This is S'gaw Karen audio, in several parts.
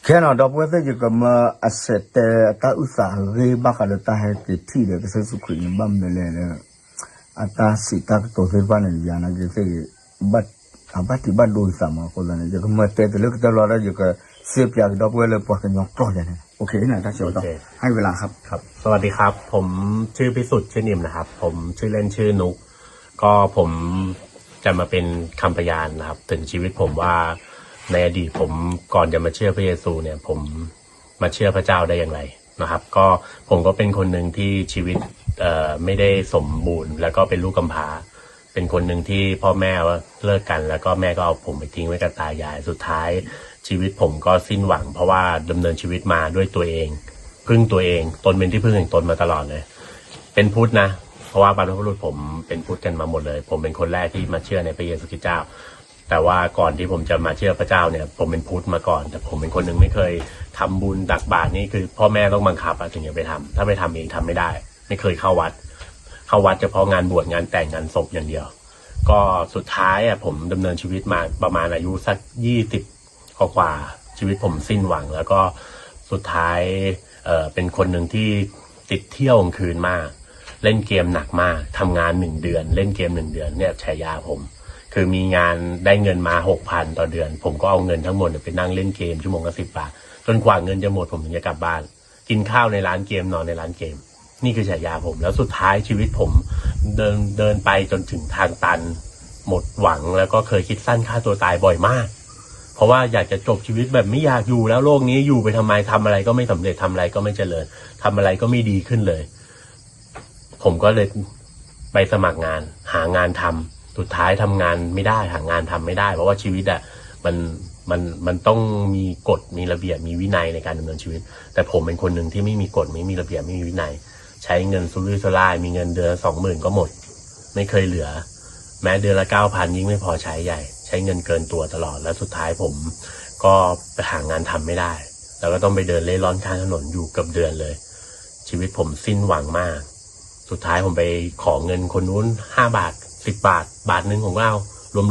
ခဲနီၤ ဒီပုၢ်ဝဲၢ်သ့ၣ် ယကမၢအဆဲးတဲအတၢ်အုၣ်သးအဂ့ၢ် ဘၣ်ဃးဒီးတၢ်ဟဲက့ၤထံၣ်ဒီးကစၢ်ယ့ၣ်ၡူးခရံာ်န့ၣ် ဘၣ်မနုၤလဲၣ်လၢ အတၢ်စံးတၢ်ကတိၤသ့ၣ်တဖၣ်န့ၣ် ယၤနာ်က့သ့ၣ်ဂ့ၤ အဘၣ်ထံးဘၣ်ဒိယသးမးအဃိသတးန့ၣ် ယကမၢတဲတလၢကတၢၢ်လီၤဒီး ယကစံးပၠးက့ၤဒီပုၢ်ဝဲၢ်လၢပှၤကညီကျိာ်ယၤန့ၣ် โอเค နတၢ်ဆၢကတီၢ် ဟဲဝဲလၢခ ครับ สวัสดีครับ ผมชื่อพิสุทธิ์ ชื่อนิมนะครับ ผมชื่อเล่นชื่อนุก ก็ผมจะมาเป็นคำพยานนะครับ ถึงชีวิตผมว่าในอดีตผมก่อนจะมาเชื่อพระเยซูเนี่ย ผมมาเชื่อพระเจ้าได้อย่างไรนะครับ ก็ผมก็เป็นคนหนึ่งที่ชีวิตเอ่อไม่ได้สมบูรณ์ แล้วก็เป็นลูกกำพร้า เป็นคนหนึ่งที่พ่อแม่เลิกกัน แล้วก็แม่ก็เอาผมไปทิ้งไว้กับตายาย สุดท้ายชีวิตผมก็สิ้นหวัง เพราะว่าดำเนินชีวิตมาด้วยตัวเอง พึ่งตัวเอง ตนเป็นที่พึ่งแห่งตนมาตลอดเลย เป็นพุทธนะ เพราะว่าบรรพบุรุษผมเป็นพุทธกันมาหมดเลย ผมเป็นคนแรกที่มาเชื่อในพระเยซูคริสต์เจ้า แต่ว่าก่อนที่ผมจะมาเชื่อพระเจ้าเนี่ย ผมเป็นพุทธมาก่อน แต่ผมเป็นคนหนึ่งไม่เคยทำบุญตักบาตร นี่คือพ่อแม่ต้องบังคับอะถึงจะไปทำ ถ้าไปทำเองทำไม่ได้ ไม่เคยเข้าวัด เข้าวัดเฉพาะงานบวช งานแต่ง งานศพอย่างเดียว ก็สุดท้ายอะผมดำเนินชีวิตมาประมาณอายุสักยี่สิบกว่าๆ ชีวิตผมสิ้นหวัง แล้วก็สุดท้ายเอ่อเป็นคนหนึ่งที่ติดเที่ยวกลางคืนมาก เล่นเกมหนักมาก ทำงานหนึ่งเดือน เล่นเกมหนึ่งเดือน เนี่ยฉายาผม คือมีงานได้เงินมาหกพันต่อเดือน ผมก็เอาเงินทั้งหมดเนี่ยไปนั่งเล่นเกมชั่วโมงละสิบบาท จนกว่าเงินจะหมดผมถึงจะกลับบ้าน กินข้าวในร้านเกม นอนในร้านเกม นี่คือฉายาผม แล้วสุดท้ายชีวิตผมเดินเดินไปจนถึงทางตัน หมดหวัง แล้วก็เคยคิดสั้นฆ่าตัวตายบ่อยมาก เพราะว่าอยากจะจบชีวิตแบบไม่อยากอยู่แล้วโลกนี้ อยู่ไปทำไม ทำอะไรก็ไม่สำเร็จ ทำอะไรก็ไม่เจริญ ทำอะไรก็ไม่ดีขึ้นเลย ผมก็เลยไปสมัครงาน หางานทำ สุดท้ายทำงานไม่ได้ หางานทำไม่ได้ เพราะว่าชีวิตอะมันมันมันต้องมีกฎ มีระเบียบ มีวินัยในการดำเนินชีวิต แต่ผมเป็นคนหนึ่งที่ไม่มีกฎ ไม่มีระเบียบ ไม่มีวินัย ใช้เงินสุรุ่ยสุร่าย มีเงินเดือนละสองหมื่นก็หมด ไม่เคยเหลือ แม้เดือนละเก้าพันยิ่งไม่พอใช้ใหญ่ ใช้เงินเกินตัวตลอด แล้วสุดท้ายผมก็ไปหางานทำไม่ได้ แล้วก็ต้องไปเดินเร่ร่อนข้างถนนอยู่เกือบเดือนเลย ชีวิตผมสิ้นหวังมาก สุดท้ายผมไปขอเงินคนนู้นห้าบาท สิบบาท บาทหนึ่งผมก็เอา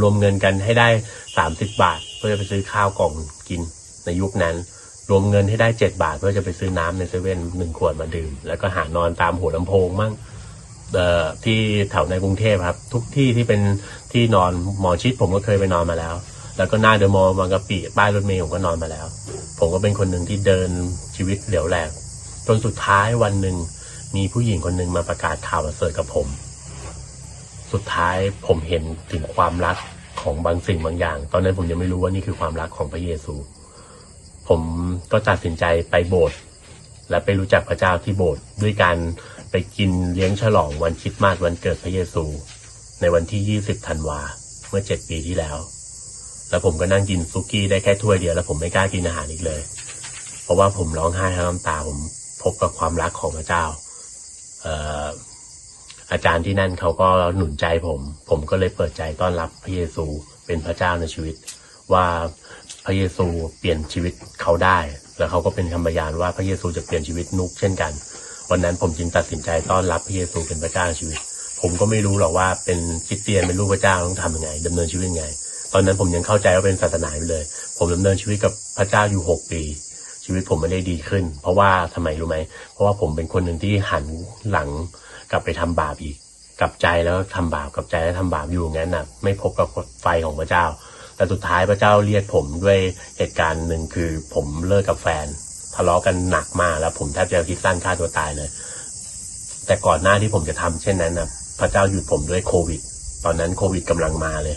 รวมๆเงินกันให้ได้สามสิบบาท เพื่อจะไปซื้อข้าวกล่องกิน ในยุคนั้น รวมเงินให้ได้เจ็ดบาท เพื่อจะไปซื้อน้ำในเซเว่นหนึ่งขวดมาดื่ม แล้วก็หานอนตามหัวลำโพงมั่ง เอ่อที่แถวในกรุงเทพฯครับ ทุกที่ที่เป็นที่นอน หมอชิตผมก็เคยไปนอนมาแล้ว แล้วก็หน้าเดอะมอลล์บางกะปิ ป้ายรถเมล์ผมก็นอนมาแล้ว ผมก็เป็นคนหนึ่งที่เดินชีวิตเหลวแหลก จนสุดท้ายวันหนึ่งมีผู้หญิงคนหนึ่งมาประกาศข่าวประเสริฐกับผม สุดท้ายผมเห็นถึงความรักของบางสิ่งบางอย่าง ตอนนั้นผมยังไม่รู้ว่านี่คือความรักของพระเยซู ผมก็ตัดสินใจไปโบสถ์ และไปรู้จักพระเจ้าที่โบสถ์ ด้วยการไปกินเลี้ยงฉลองวันคริสต์มาสวันเกิดพระเยซู ในวันที่ยี่สิบธันวา เมื่อเจ็ดปีที่แล้ว แล้วผมก็นั่งกินสุกี้ได้แค่ถ้วยเดียว แล้วผมไม่กล้ากินอาหารอีกเลย เพราะว่าผมร้องไห้ทั้งน้ำตา ผมพบกับความรักของพระเจ้า เอ่อ อาจารย์ที่นั่นเขาก็หนุนใจผม ผมก็เลยเปิดใจต้อนรับพระเยซูเป็นพระเจ้าในชีวิต ว่าพระเยซูเปลี่ยนชีวิตเขาได้ แล้วเขาก็เป็นคำพยานว่าพระเยซูจะเปลี่ยนชีวิตนุกเช่นกัน วันนั้นผมจึงตัดสินใจต้อนรับพระเยซูเป็นพระเจ้าในชีวิต ผมก็ไม่รู้หรอกว่าเป็นคริสเตียน เป็นลูกพระเจ้าต้องทำยังไง ดำเนินชีวิตยังไง ตอนนั้นผมยังเข้าใจว่าเป็นศาสนาอยู่เลย ผมดำเนินชีวิตกับพระเจ้าอยู่หกปี ชีวิตผมไม่ได้ดีขึ้น เพราะว่าทำไมรู้ไหม เพราะว่าผมเป็นคนหนึ่งที่หันหลังกลับไปทำบาปอีก กลับใจแล้วทำบาป กลับใจแล้วทำบาปอยู่อย่างนั้นน่ะ ไม่พบกับไฟของพระเจ้า แต่สุดท้ายพระเจ้าเรียกผมด้วยเหตุการณ์หนึ่ง คือผมเลิกกับแฟน ทะเลาะกันหนักมาก แล้วผมแทบจะคิดสั้นฆ่าตัวตายเลย แต่ก่อนหน้าที่ผมจะทำเช่นนั้นน่ะ พระเจ้าหยุดผมด้วยโควิด ตอนนั้นโควิดกำลังมาเลย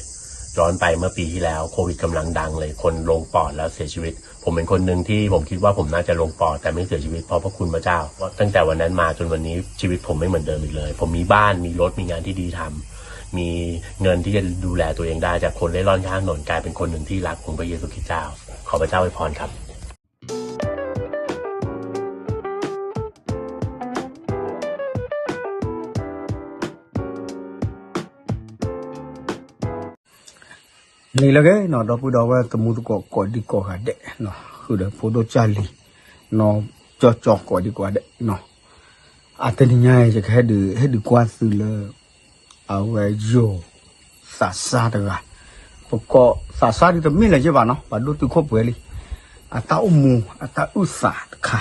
ย้อนไปเมื่อปีที่แล้ว โควิดกำลังดังเลย คนลงปอดแล้วเสียชีวิต ผมเป็นคนหนึ่งที่ผมคิดว่าผมน่าจะลงปอด แต่ไม่เสียชีวิต เพราะพระคุณพระเจ้า ตั้งแต่วันนั้นมาจนวันนี้ ชีวิตผมไม่เหมือนเดิมอีกเลย ผมมีบ้าน มีรถ มีงานที่ดีทำ มีเงินที่จะดูแลตัวเองได้ จากคนเร่ร่อนข้างถนน กลายเป็นคนหนึ่งที่รักองค์พระเยซูคริสต์เจ้า ขอพระเจ้าอวยพรครับ န့ၣ်လၢက့ၤနီၤ ဒီပုၢ်ဒီဝဲၢ်သမူသကိး ကိးဒံကိးဂၤဒဲးနီၤ ဃုာ်ဒီးဖိဒိၣ်ကၢ်လံၤ နီၤ ကၠီကၠီ ကိးဒံကိးဂၤဒဲးနီၤ အတနံၤညါအံၤ ယကဟဲဒုး ဟဲဒုးကွၢ်သုလၢ အဝဲယိၤ သးစၢ်တဂၤ ပကိးသးစၢ်ဒ်တမ့ၢ်လၢၤယဲၢ်ဘၣ်နီၤ ပှၤဒိၣ်တုာ်ခိၣ်ပှဲၤလံ အတၢ်အိၣ်မူ အတၢ်အုၣ်သးတခါ,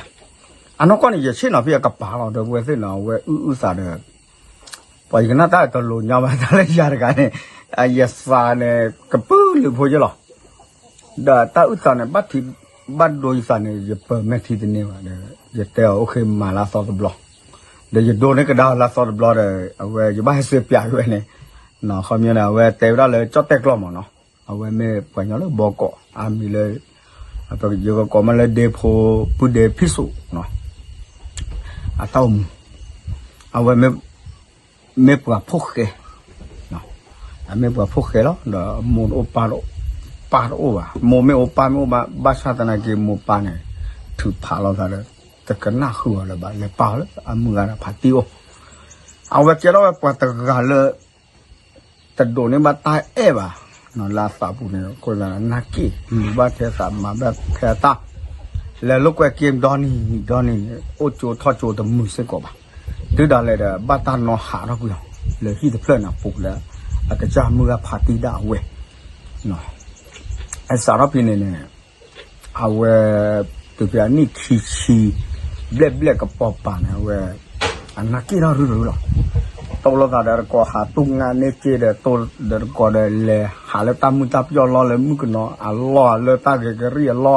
အနီၢ်ကီၢ်န့ၣ် ယဆ့ၣ်နီၤဖဲအကပၤလီၤ ဒီပုၢ်ဝဲၢ်သ့ၣ်နီၤ အဝဲအုၣ်အုၣ်သးဒီး ပှၤယကနၣ်တၢ်တလိၤညီဘၣ် တၢ်လၢယၤတဂၤန့ၣ် ယသးန့ၣ် ကပုၢ်လုာ်ဖိယဲလီၤ. ဒီးတၢ်အုၣ်သးန့ၣ် ဘၣ်ထံးဘၣ်ဒိယသးန့ၣ် ယပၢၤမဲာ်ထံတန့ၢ်ဘၣ်ဒီး ယတဲအီၤ အိၣ်ခ့ မၤလၢအသီတဘျီ, ဒီးယဒိးန့ၢ်ကဒါအီၤလၢအသီတဘျီဒီး အဝဲယဘၣ်ဟဲစ့ပျးဝဲန့ၣ်, ခီပညီန့ၣ် အဝဲတဲဝဲဒၣ်လၢကၠီၣ်တဲၣ်ကျီၢ်မးနီၤ, အဝဲမ့ၢ်ပှၤကညီလၢဘီကီး အမံၤလၢ ယကကိးမးလၢဒ့ဖိ ပုၢ်ဒ့ဖံၣ်စိးနီၤ, အတၢ်အိၣ်မူ အဝဲ မ့ၢ်ပှၤဖိၣ်ဃဲ, အမ့ၢ်ပှၤဖိၣ်ဃဲလီၤ ဒီးမိၢ်တအိၣ်ပၢ်တအိၣ်, ပၢ်တအိၣ်ဘၣ်, မိၢ်မ့ၢ်အိၣ်ပၢ်မ့ၢ်အိၣ်ဘၣ်, ဘၣ်ဆၣ်သနာ်က့မိၢ်ပၢ်န့ၣ် ထုးဖးလီၤသးဒီး တကနၣ်ဃုာ်အီၤလၢၤဘၣ်, လဲၤပာ်အီၤလၢအမုၢ်ဂၤဒီးဖးတံၢ်အိၣ်, အဝဲကဲထီၣ်ဝဲပှၤတဂၤလၢ တဒိးန့ၢ်ဘၣ်တၢ်အဲၣ်ဘၣ်, လၢအသးပူၤန့ၣ် ခိၣ်သနာ်က့ လူၤဘၣ်ထဲသး မၤဘၣ်ထဲအတၢ်, လဲၤလိာ်ကွဲ game ဒီနံၤဒီနံၤန့ၣ် အိၣ်ကၠိထီၣ်ကၠိတမုာ်စ့ၢ်ကီးဘၣ်, တုၤဒၣ်လဲာ်ဒီး ဘၣ်တၢ်နီၣ်ဟးထီၣ်ကွံာ်အီၤ လၢဟံၣ်တဖျၢၣ်န့ၣ်အပူၤလၢ အကစၢ်မုၢ်ဂၤဖးတံၢ်ဒၣ်အဝဲ အစးထီၣ်ဖဲန့ၣ်န့ၣ် အဝဲ တုၤဖဲအနံၣ်ခံဆံ ဘျဲၣ်ဘျဲၣ်ကပီၤပၤန့ၣ် အဝဲ အနၢ်က့ၣ်ထီၣ်ရုၢ်ရုၢ်လီၤ. တိၢ်လိာ်သးဒီးတကိး ဟးတူၢ်ငါန့ၢ်က့ဒီး တိၢ်ဒီးတကိးဒီး လဲၤဟးလၢတၢ်မုၢ်တၢ်ပျီၢ်လီၢ် လၢမုၣ်ကနီၤအလီၢ်ဧါ လၢတၢ်ဂဲၤကရံၣ်အလီၢ်ဧါ,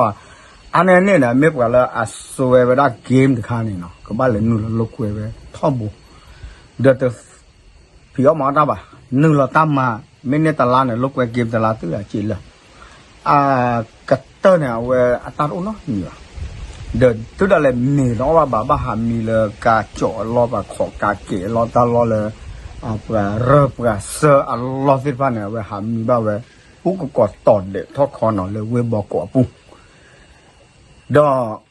အါန့ၢ်န့ၣ်န့ၣ် မ့ၢ်ပှၤလၢအစွဲဝဲဒၣ် game တခါန့ၣ်နီၤ ကဘၣ်လဲၤနုာ်လီၤလိာ်ကွဲဝဲထီဘိ ဒီးတ ဖံးအီၣ်မၤအီၣ်တၢ်ဘၣ်, နုာ်လီၤတၢ်မၤ, မ့ၢ်န့ၢ်တလါန့ၣ် လိာ်ကွဲ game တလါတုၤအစ့လၢာ်, အကတၢၢ်န့ၣ် အဝဲအတၢ်တအိၣ်နီတမံၤဘၣ်, ဒီးတုၤဒၣ်လဲာ်မ့ၢ်တအီၣ်ဘၣ်ဘၣ် ဘၣ်ဟးမံလၢကါကၠီးအလီၢ် ပှၤခိးကါကဲးအလီၢ် တၢ်လီၢ်လၢ ပှၤရၢပှၤစၢအလီၢ်သ့ၣ်တဖၣ်န့ၣ် အဝဲဟးမံဘၣ်ဝဲ ပူကကိးတီၤဒဲးထီၣ်ခီနီၤ လၢဝ့ၢ်ဘီကီးအပူၤ ဒီး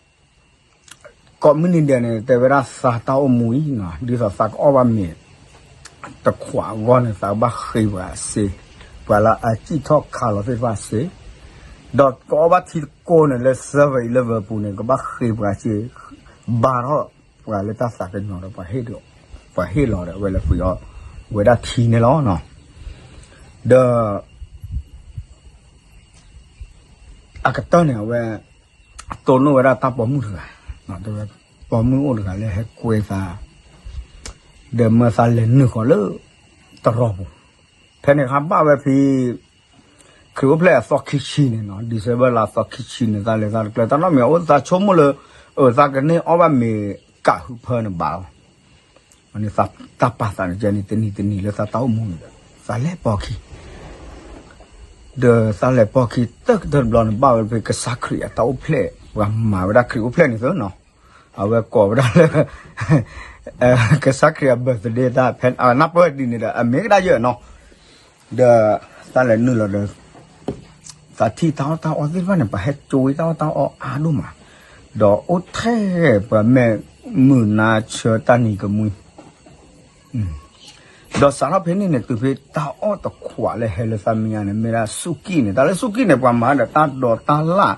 ကိးမုၢ်နံၤဒဲးန့ၣ် တဲဝဲဒၣ်သးတၢ်အိၣ်မူအံၤနီၤ ဒ်သိးသးကအီၣ်ဘၣ်မ့ၤ တခွးအဂီၢ်န့ၣ် သးကဘၣ်ဃ့ပှၤစ့, ပှၤလၢအစံၣ်ထီၣ်ခးလီၤသ့ၣ်တဖၣ်စ့, ဒီးကအီၣ်ဘၣ်ထံတကိးန့ၣ် လၢ seven eleven ပူၤန့ၣ် ကဘၣ်ဃ့ပှၤစ့, ဘါထီၣ်ပှၤလၢတၢ်သးကညီၤဒီး ပှၤဟ့ၣ်လီၤဒီး အဝဲလဲၤဃ့အီၣ်ဝဲဒၣ်ထံန့ၣ်လီၤ. ဒီး အကတၢၢ်န့ၣ် အဝဲ တိၢ်နီၣ်ဝဲဒၣ်တၢ်ပိာ်မုၣ်တဂၤ, ပိာ်မုၣ်အိၣ်တဂၤလၢဟဲကွဲသး, ဒီးမၢသးလဲၤနုာ်ဃီၤလၢ တရီပူၤ, ဖဲန့ၣ်အခါဘၣ်ဝဲဖဲ ခရံာ်အိၣ်ဖျဲၣ်အသီခံဆံန့ၣ်နီၤ December လါသီခံဆံန့ၣ် သးလဲၤသးတကျၢၤ တၢ်နီတမံၤ အဝဲသးဆိကမိၣ်လၢ အသးကန့ၢ်အီၣ်ဘၣ်မ့ၤကးဃုဖၢန့ၣ်ဘၣ်လီၤ. န့ၣ် တၢ်ပာ်သးန့ၣ် ကဲန့ၣ် တနံၤတနံၤလၢသးတၢ်အိၣ်မူန့ၣ်ဒီး သးလဲၤပိာ်ခံ ဒီးသးလဲၤပိာ်ခံတၢၢ်ကတၢၢ်တဘျီန့ၣ် ဘၣ်ဝဲဖဲကစၢ်ခရံာ်အတၢ်အိၣ်ဖျဲၣ် ပှၤမၤဝဲဒၣ်ခရံာ်အိၣ်ဖျဲၣ်န့ၣ်သ့နီၤ, အဝဲကိးဝဲဒၣ်လၢ ကစၢ်ခရံာ်အ birthday တၢ်ဖဲ နၢ်ပၢၢ်ဒ်န့ၣ်ဒီး အမ့ၢ်ကဒါယၢၢ်နီၤ, ဒီးသးလဲၤနုာ်လီၤဒီး သးထံၣ်တၢ်အီၣ်တၢ်အီသ့ၣ်တဖၣ်န့ၣ် ပှၤဟဲကၠိဝဲတၢ်အီၣ်တၢ်အီအါဒိၣ်မး, ဒီးအိၣ်ထဲပှၤမ့ၢ်မုာ်နါဆၢတၢ်နံၤကမှံ ဒီးစးထီၣ်ဖဲန့ၣ်န့ၣ် တုၤဖဲတၢ်အီၣ်တခွးလၢဟဲလၢသးမဲာ်ညါန့ၣ် မ့ၢ်ဒၣ်စူၢ်ကံၣ်န့ၣ် တၢ်လၢစူၢ်ကံၣ်န့ၣ် ပှၤမၤဒီးတၢ်ဒိးတၢ်လၣ်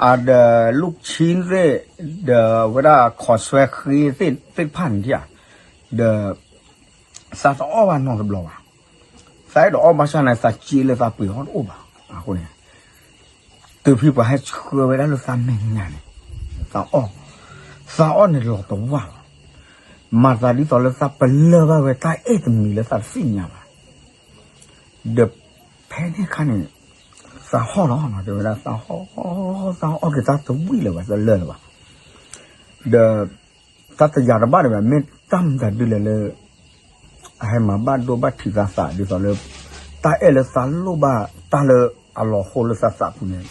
အဒီးလူၢ်ဆံသ့ၣ် ဒီးဝဲဒၣ်ခီၣ်ဆွဲဃ့သ့ၣ်တဖၣ်န့ၣ်ဧါ, ဒီး သးတအီၣ်ဘၣ်နီတဘျီဘၣ်, သးအဲၣ်ဒိးအီၣ်ဘၣ်ဆၣ်န့ၣ် သးစ့လၢသးပှ့ၤအီၣ်တအိၣ်ဘၣ်, အဃိန့ၣ် တုၤဖဲပှၤဟဲဆှၢဝဲဒၣ်လၢသးမဲာ်ညါန့ၣ် သးအီၣ်, သးအီၣ်န့ၣ်လီၤတဝၢ်လီၤ, မၤသးဒ်သိးလၢသးပလၢၢ်ဘၣ်ဝဲတၢ်အဲၣ်တမံၤလၢသးတသ့ၣ်ညါဘၣ်, ဒီးဖဲန့ၣ်အခါန့ၣ် သးဟီၣ်လီၤ တဲဝဲဒၣ်သးဟီၣ်, သးအီၣ်က့ၤတၢ်တဝံၣ်လၢၤဘၣ် တလၢာ်လၢၤဘၣ်, ဒီး တၢ်တယာ်တဘၣ်ဒံးဘၣ် မ့ၢ်တၢ်မတၤဒုလဲၣ်လၢ အဟဲမၤဘၣ်ဒိဘၣ်ထံးသးသးဒ်သိးလၢ တၢ်အဲၣ်လၢသးလိၣ်ဘၣ်တၢ်လၢအလီၤဟိလၢသးသးပူၤန့ၣ်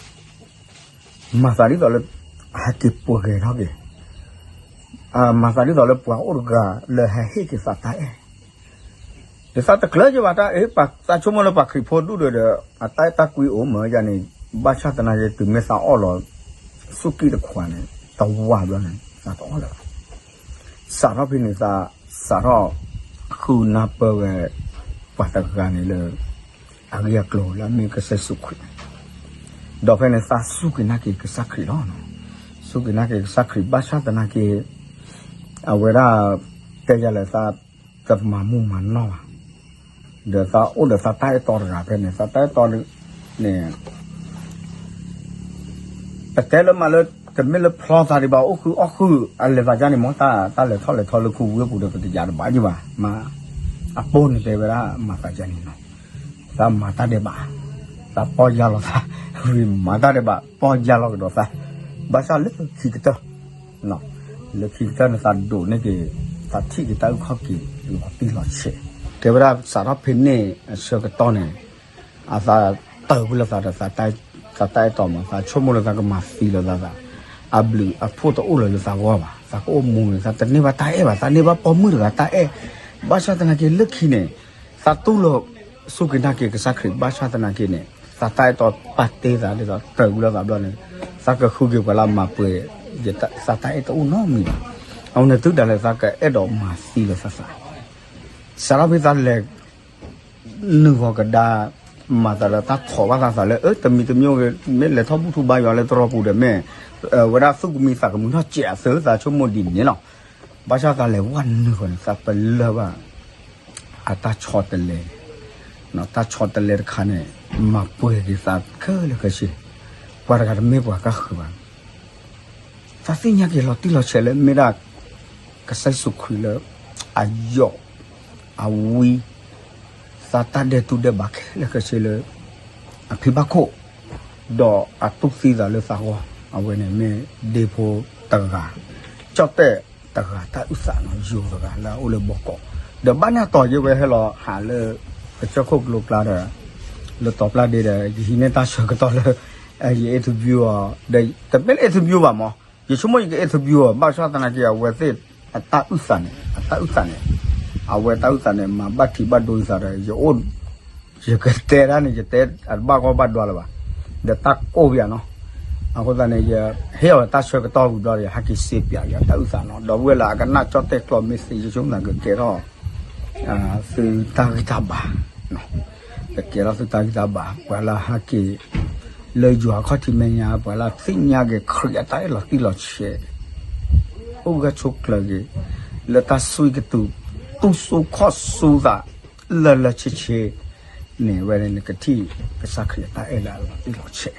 မၤသးဒ်သိးလၢ အဟဲက့ၤပှဲၤဂဲၤထီၣ်က့ၤ, မၤသးဒ်သိးလၢပှၤအိၣ်တဂၤလၢဟဲဟ့ၣ်က့ၤသးတၢ်အဲၣ် ဒီးသးတကျၢၤက့ၤဘၣ်တၢ်အ့ၣ် သးဆိကမိၣ်လၢပှၤခရံာ်ဖိဒူၣ်ဒီး အတၢ်အဲၣ်တၢ်ကွံအိၣ်မ့ၢ်ယၤန့ၣ် ဘၣ်ဆၣ်သနာ်က့ တုၤမ့ၢ်သးအီၣ်လီၤ စူၢ်ကံၣ်တခွးန့ၣ် တဝၢ်ဘျီန့ၣ် သးတအီၣ်လၢၤဘၣ်. စးထီၣ်ဖဲန့ၣ်သး စးထီၣ်ဃုနၢ်ပၢၢ်ဝဲ ပှၤတဂၤန့ၣ်လၢ အဂ့ၢ်အကျိၤလၢအမ့ၢ်ကစၢ်ယ့ၣ်ၡူးခရံာ်န့ၣ်, ဒီးဖဲန့ၣ်သးစူၢ်က့ၤနာ်က့ၤကစၢ်ခရံာ်လီၤ. စူၢ်က့ၤနာ်က့ၤကစၢ်ခရံာ် ဘၣ်ဆၣ်သနာ်က့ အဝဲဒၣ် တဲယၤလၢသး တမၤမူမၤနီၢ်ဘၣ်, ဒီးသးအိၣ်ဒီးသးတၢ်အဲၣ်တီတဂၤဖဲန့ၣ် သးတၢ်အဲၣ်တီန့ၣ် ပတဲလၢမၤလၢ တမ့ၢ်လၢဖျီသးဒံးဘၣ် အိၣ်ဃုအီၣ်ဃု အလဲၤသးဒ်န့ၣ်မ့ၢ် တၢ်လဲၤထီၣ်လဲၤထီလၢခူဝ့ၢ်ပူၤဒီး ပတယၤတဘၣ်ယဘၣ် မ့ၢ် အပိၢ်န့ၣ်တဲဝဲဒၣ် မၤသးဒ်န့ၣ်နီၤ, သးမၤတၢ်ဒဲးဘး, သးပီၢ်ယၢ်လီၤသး, မၤတၢ်ဒဲးဘး ပီၢ်ယၢ်လီၤကဒီးသး, ဘၣ်ဆၣ်လၢခံကတၢၢ် လၢခံကတၢၢ်န့ၣ်သးဒိးန့ၢ်က့ၤ သးထံၣ်က့ၤတၢ်အုၣ်ခီၣ်က့ၤ လီၤတံၢ်လီၤဆဲး, တဲဝဲဒၣ်စးထီၣ်ဖဲန့ၣ်အဆၢကတီၢ်န့ၣ် အသးတၢၢ်ကွံာ်လိာ်သးဒီး သးတၢ်အဲၣ်တီမး သးဆိကမိၣ်လၢသးကမၤသံလီၤသးသး, အဘျုးအဖှိၣ်တအိၣ်လၢၤလၢသးဂီၢ်ဘၣ်, သးကအိၣ်မူန့ၣ် သးတန့ၢ်ဘၣ်တၢ်အဲၣ်ဘၣ်, သးန့ၢ်ဘၣ်ပိာ်မုၣ်တဂၤတၢ်အဲၣ်, ဘၣ်ဆၣ်သနာ်က့လၢခံန့ၣ် သးတူၢ်လိာ် စူၢ်က့ၤနာ်က့ၤကစၢ်ခရံာ် ဘၣ်ဆၣ်သနာ်က့န့ၣ် သးတၢ်အဲၣ်တီပာ်တ့ၢ်သးဒ်သိး တၢၢ်ကွံာ်လိာ်သးဘျီန့ၣ် သးကဃုက့ၤပှၤလၢမၤပှဲၤ သးတၢ်အဲၣ်တအိၣ်နီတမံၤဘၣ်, အဃိန့ၣ် တုၤဒၣ်လဲာ်သးကအဲၣ်ဒိးမၤသံလီၤသးသး စးထီၣ်ဖဲသးလဲၤ နုာ်ဂီၤကဒါ မၤသးဒီးတၢ်ထိးဘၣ်သးသးလၢ အၢ တမံၤတမံၤဂ့ၤ မ့ၢ်လဲၤထီၣ်ဘူၣ်ထီၣ်ဘါယွၤလၢတရီပူၤဒီးမ့ၢ် ဝဲဒၣ်သူၣ်ကမံသးကမုာ်ထီၣ်စဲးအသု သးဆိကမိၣ်ဒ်န့ၣ်လီၤ. ဘၣ်ဆၣ်သးလဲၤဝဲနုာ်ဂီၤန့ၣ် သးပလၢၢ်ဘၣ် အတၢ်ဆီတလဲ တၢ်ဆီတလဲတခါန့ၣ် မၤပှဲၤက့ၤသးခဲလၢာ်ခဲဆ့, ပှၤတဂၤတမ့ၢ်ပှၤကါဃုာ်ဘၣ် သးသ့ၣ်ညါက့ၤလီၤတံၢ်လီၤဆဲးလၢမ့ၢ်ဒၣ် ကစၢ်ယ့ၣ်ၡူးခရံာ်လၢ အယီၢ် အဝံ သးတၢ်ဒဲးတူၢ်ဒဲးဘးခဲလၢာ်ခဲဆ့လၢ အဖံဘၣ်ခိၣ် ဒီးအတူၢ်သံသးလၢသးဂီၢ် အဝဲန့ၣ်မ့ၢ်ဒ့ဖိတဂၤ ကၠီၣ်တဲၣ်တဂၤတၢ်အုၣ်သးနီၤ ယိၤတဂၤလၢအအိၣ်လၢဘီကီး ဒီးဘၣ်န့ၣ်အတီၤယဲဝဲဟဲလီၤဟးလၢ ကစၢၢ်ခိၣ်ကျိကျါဒီး လၢတီၤပျၢ်ဒ့ဒီး ယဟံးန့ၢ်တၢ်ဆၢကတီၢ်လၢ ယ interview အီၤ ဒီးတမ့ၢ်လၢ interview ဘၣ်မး ယဆိကမိၣ်ယက interview အီၤ ဘၣ်ဆၣ်သနာ်က့ အဝဲသ့ၣ် အတၢ်အုၣ်သးန့ၣ် အတၢ်အုၣ်သးန့ၣ် အဝဲတၢ်အုၣ်သးန့ၣ် မၤဘၣ်ထံးဘၣ်ဒိယသးဒီး ယအိၣ် ယကတဲဒၣ်န့ၣ် ယတဲအတဘၣ်ဂီၢ်ဘၣ်ဒွါလၢၤဘၣ် ဒီးတၢ်ကိၢ်ပယၤနီၤ အဃိသတးန့ၣ် ယဟ့ၣ်အီၤတၢ်ဆၢကတီၢ်ဝံၤဘျီဒီး ယဟဲက့ၤစ့ပၠးယတၢ်အုၣ်သးနီၤ ဒီပုၢ်ဝဲၢ်လၢအကနၣ်ကၠီၣ်တဲၣ်ကျီမ့ၢ်သ့ ယဆိကမိၣ်ကကဲထီၣ် သုတၢ်ဂံၢ်တၢ်ဘါ ကကဲထီၣ်သုတၢ်ဂံၢ်တၢ်ဘါ ပှၤလၢဟဲက့ၤ လၢယွၤအခီၣ်ထံးမဲာ်ညါ ပှၤလၢသ့ၣ်ညါက့ၤခရံာ်အတၢ်အဲၣ်လီၤတံၢ်လီၤဆဲး အိၣ်ဂၢၢ်ဆိးကျၢၤက့ၤ လၢတၢ်ဆိၣ်ဂ့ၤကတုၤ တူၢ်စိခီၣ်စိသး လၢလၢဆ့ဆ့ န့ၣ်ဝဲန့ၣ် နကထံၣ်ကစၢ်ခရံာ်အတၢ်အဲၣ်လၢအလီၤတံၢ်လီၤဆဲး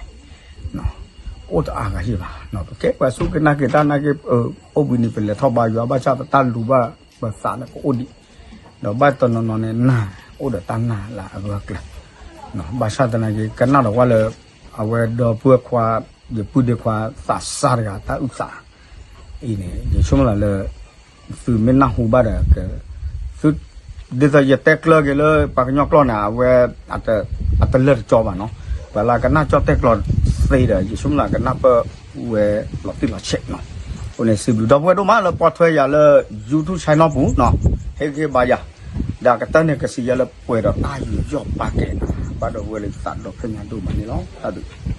အိၣ်တအါဂၤယံၣ်ဘၣ် ပကဲပှၤစူၢ်က့ၤနာ်က့ၤတၢ်နာ်က့ၤ အိၣ်ဘှံးနံၤ ပလဲၤထီၣ်ဘါယွၤ ဘၣ်ဆၣ်ပတၢ်လူၤဘၣ်ပသးလၢကအိၣ်ဒံး ဒီးဘၣ်တနီၤနီၤန့ၣ် နာ်အိၣ်ဒီးတၢ်နာ်လၢအဂၢၢ်အကျၢၤ ဘၣ်ဆၣ်သနာ်က့ ကနၣ်ဒီးကွၢ်လၢ အဝဲဒီပုၢ်ဝဲၢ်ခွါ ယပုၢ်ဒ့ခွါသးစၢ်တဂၤတၢ်အုၣ်သး အံၤန့ၣ် ယဆိကမိၣ်လၢ သုမ့ၢ်နၢ်ဟူဘၣ်ဒီး သု ဒ်သိးယတဲကျၢၤက့ၤလၢပှၤကညီကျိာ်န့ၣ် အဝဲ အတလၢာ်တကၠီဘၣ်နီၤ ပှၤလၢကနၣ်ကၠီၣ်တဲၣ်ကျီသ့ဒီး ယဆိကမိၣ်လၢကနၢ်ပၢၢ်ဝဲလီၤတံၢ်လီၤဆဲးနီၤ အဃိန့ၣ် စံးဘျုးဒီပုၢ်ဝဲၢ်ဒိၣ်မးလၢပိာ်ထွဲယၤလၢ YouTube channel ပူၤနီၤ ဟ့ၣ်ဂံၢ်ဘါယၤ ဒီးကတၢၢ်န့ၣ် ကစံးယၤလၢပှဲၤဒီးတၢ်ယူးယီၣ်ပာ်ကဲနီၤ ဘၣ်ဒီပုၢ်ဝဲၢ်လၢယသးဒီဖျၢၣ်ညါဒိၣ်မးန့ၣ်လီၤ တၢ်ဘျုး